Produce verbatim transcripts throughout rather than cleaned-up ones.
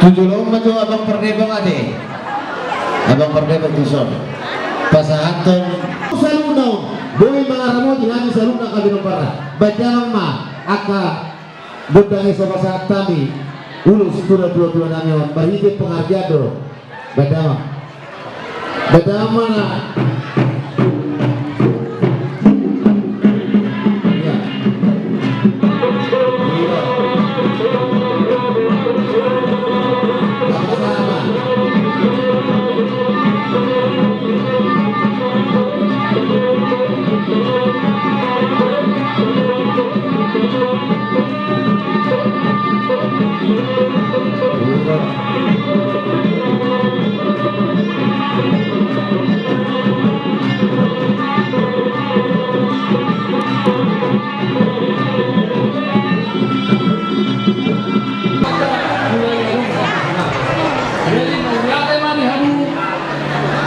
Tu jolo on ma jo Abang Pardebang ate. Abang Pardebang tu son. Pasahathon. Saluhutna on. Boi mangaramoti hami saluhutna hami domparna. Baen damang ma angka gondang i so pasahat hami ulos tu natuatua nami on marhite penghargaan do. Baen damang. Baen damang ma na. Iya. Iya. Sama-sama. Jadi, mauliate ma di hamu,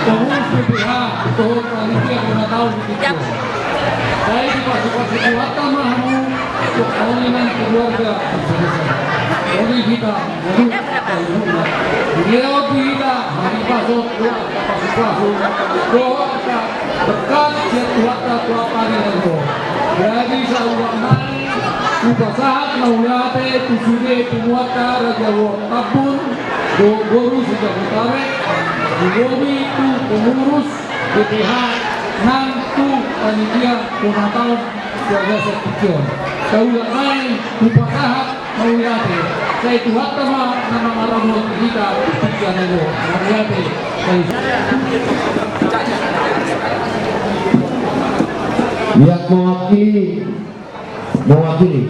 pengurus B P H, dohot panitia bona taon di Tingki on. Sai dipasupasu Tuhanta ma hamu, tu hamu nang keluarga. Jadi hita, jadi, dilehon di hita, hahipason, dohot pasupasu, dohot angka berkat sian Tuhanta tu ampang ni Debata. Jadi, saulak nai, hupasahat mauliate tu sude punguanta Raja Boru Tambun, dohot boru Sijabutabek, di lobi tu pengurus B P H nang tu panitia bona taon keluarga sian Tingki on. Saulak nai hupasahat mauliate. Sai Tuhanta ma na mangaramoti hita tu tingki on. Mauliate. Sai. Yang mewakili, mewakili.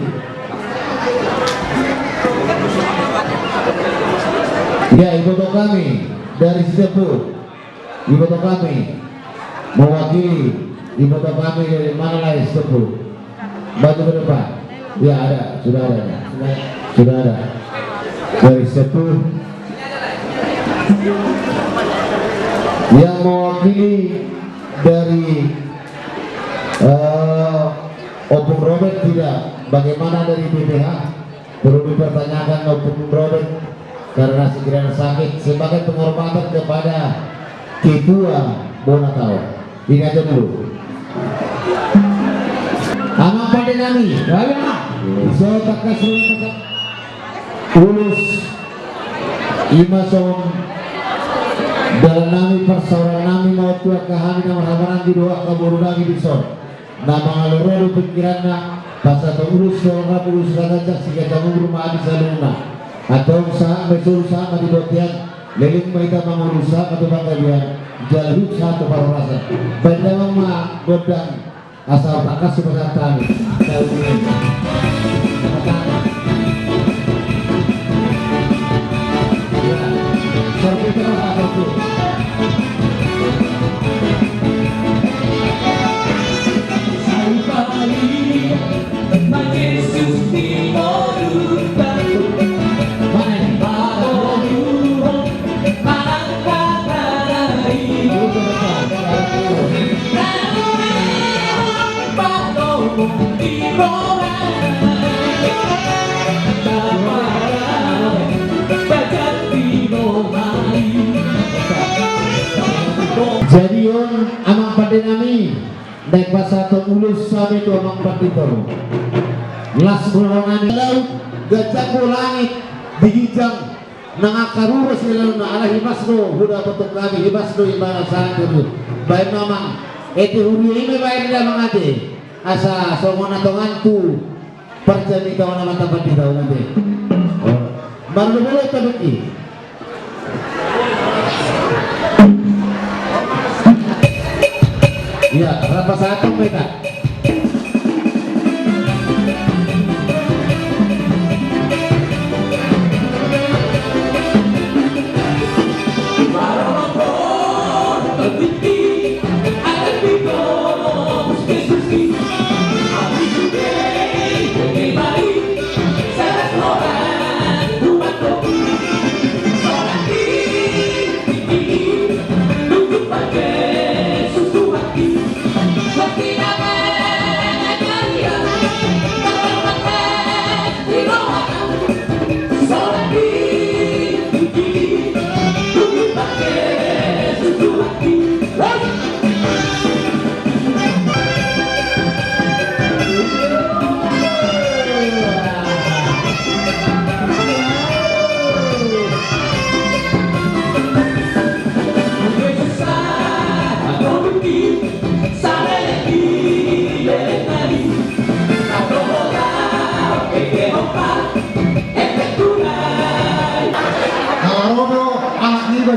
Ya, iboto kami dari Sitepu. Iboto kami mewakili, iboto kami dari mana, Lai Sitepu? Maju ke depan. Ya, ada, sudah ada. Sudah ada. Dari Sitepu. Yang mewakili dari, eh, Ompung Robert tidak, bagaimana dari B P H? Perlu dipertanyakan Ompung Robert karena sekiranya sakit, sebagai penghormatan kepada ketua bona taon. Ini aja dulu. Amang pande nami. Bisa tangkas ulos. Ima songon dalan nami, parsaoran nami ma on tu angka hami na marhahamaranggi dohot angka boru nami di son. Na mangaloroi do pingkiranna, pasahathon ulos tu angka ulos na ganjang, siganjang umur ma hami saluhutna. Antong sahat ma di solu, sahat ma di bontean, leleng ma hita mangolu, sahat ma tu panggabean, jala huhut sahat tu parhorasan. Baen damang ma gondang asa tangkas hupasahat hami. Jadi on, amang pande nami, naeng pasahathon ulos hami tu amang pandita on. Las roha nami. Laut, ganjang do langit di ginjang nang angka rura sileonna, ala hipas do hudapothon hami, hipas do ibana sahat tu. Baen ma amang, ete huria i ma baen damang ate. Asa songon na tongan tu parjamita on amang pandita on ate. Marlomoloan tabeki. Iya, rap pasahathon ma hita.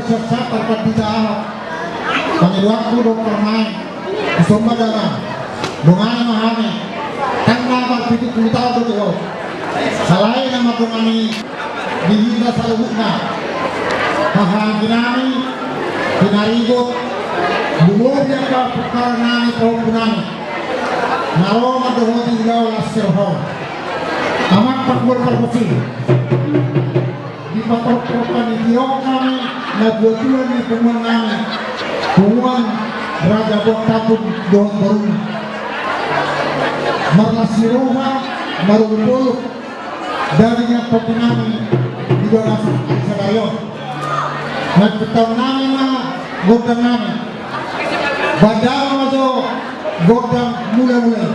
Sahat-sahat tarpandita ahu. Pangidoanku dohot pamoruonku, somba damang. Dongani ma hami. Tanggal pitu pulu taon do tu ho. Alai na mandongani di hita saluhutna. Haha anggi nami, pinarigot, lumobi angka pungkaran nami, pahompu nami. Na ro mandohoti ulaon las ni roha. Amang panggual pargonsi. Dipatortor panitia on hami, natua-tua ni punguan nami, punguan Raja Boan Tambun dohot boruna. Marlas ni roha, marolopolop, daging ni pahompu nami di bagasan sadari on. Naeng pintahon nami ma gondang nami. Bahen damang ma jo gondang mula-mula i.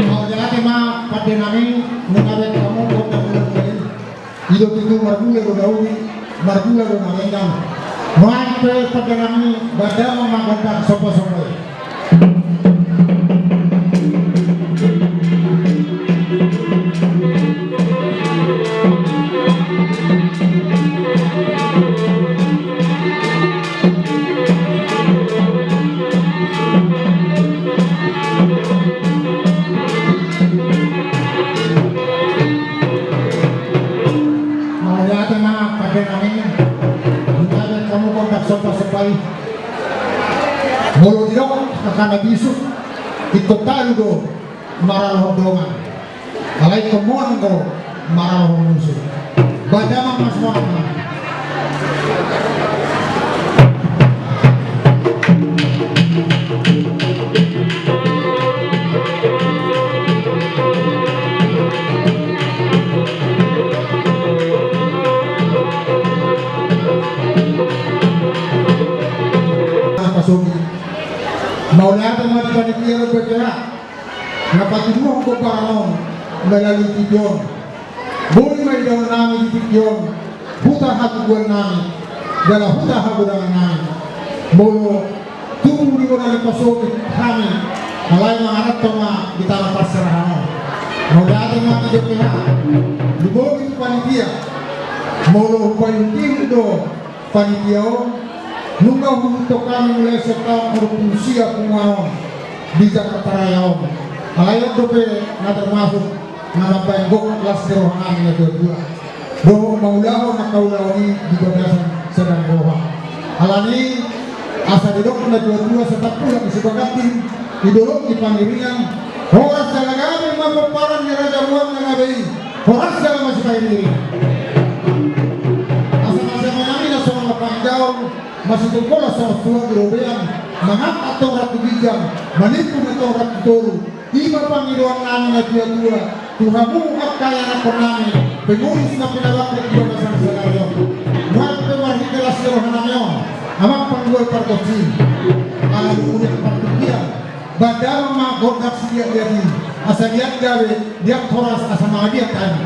Mauliate ma pande nami, nunga bahen hamu gondang mula-mula i. I do tutu marmula do na uli, marmula do na denggan. Nuaeng pe pande nami, bahen damang ma gondang somba-somba i. Mauliate ma pande nami, nunga bahen hamu gondang somba-somba i. Molo didok angka na bisuk, ingkon talu do maralohon dongan. Alai ingkon moan do maralohon musu. Bahen damang ma songon i. Mauliate ma di panitia dohot B P H. Na patuduhon pomparan on melalui T V on. Boi ma idaon nami di T V on huta hagogoan nami jala huta hagodangan nami. Molo tubu di bona ni pasogit hami, alai mangaranto ma di tano parserahan on. Mauliate ma di B P H, lumobi tu panitia. Molo hupaihut-ihut do panitia on, nunga huihuthon hami mulai sian taon dua ribu dua puluh sia punguan on di Jakarta Raya on. Alai on dope na termasuk na mambahen gok las ni roha nami natua-tua dohot mangulahon angka ulaon i di bagasan sadari on. Alani i, asa didok natua-tua, santabi ma di sibaganting, di dolok ni pangiringan, horas jala gabe ma pomparan ni raja boan na gabe i, horas jala masipairing-iring. Asa masiamanami na songon lapangan gaol, masitongkolan songon tulang di robean, mangangkat tong rap tu ginjang, manimpul tong rap tu toru. I ma pangidoan nami natua-tua tu hamu angka ianakkon nami, pengurus na pinabangkit di bagasan sadari on. Nuaeng pe marhite las ni roha nami on, amang panggual pargonsi, ala dung unik partingkian, bahen damang ma gondang siliat-liat i, asa liat gabe, liat horas, asa mangaliat hami.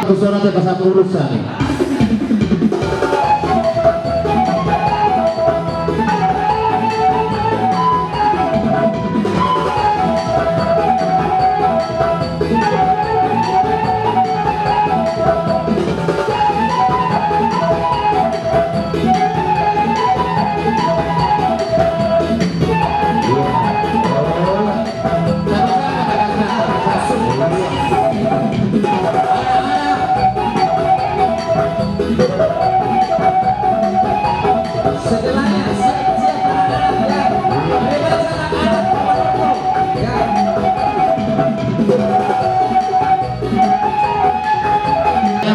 Tusona te pasang urusan ni.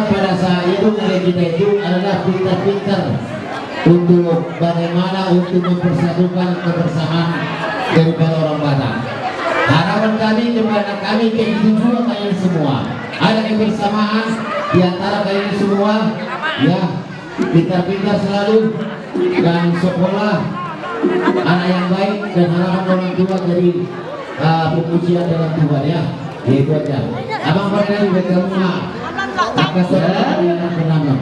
Pada saat itu, kita itu adalah pintar-pintar untuk bagaimana untuk mempersatukan kebersamaan daripada orang Batak. Harapan kami kepada kami, kayak gitu juga kalian semua. Ada kebersamaan di antara kalian semua, ya. Pintar-pintar selalu dan sekolah anak yang baik dan harapan orang tua jadi, ah, pemujian dalam Tuhan, ya. Ya, itu aja. Abang pernah di Bekam, ah. Maka saya yang menanam.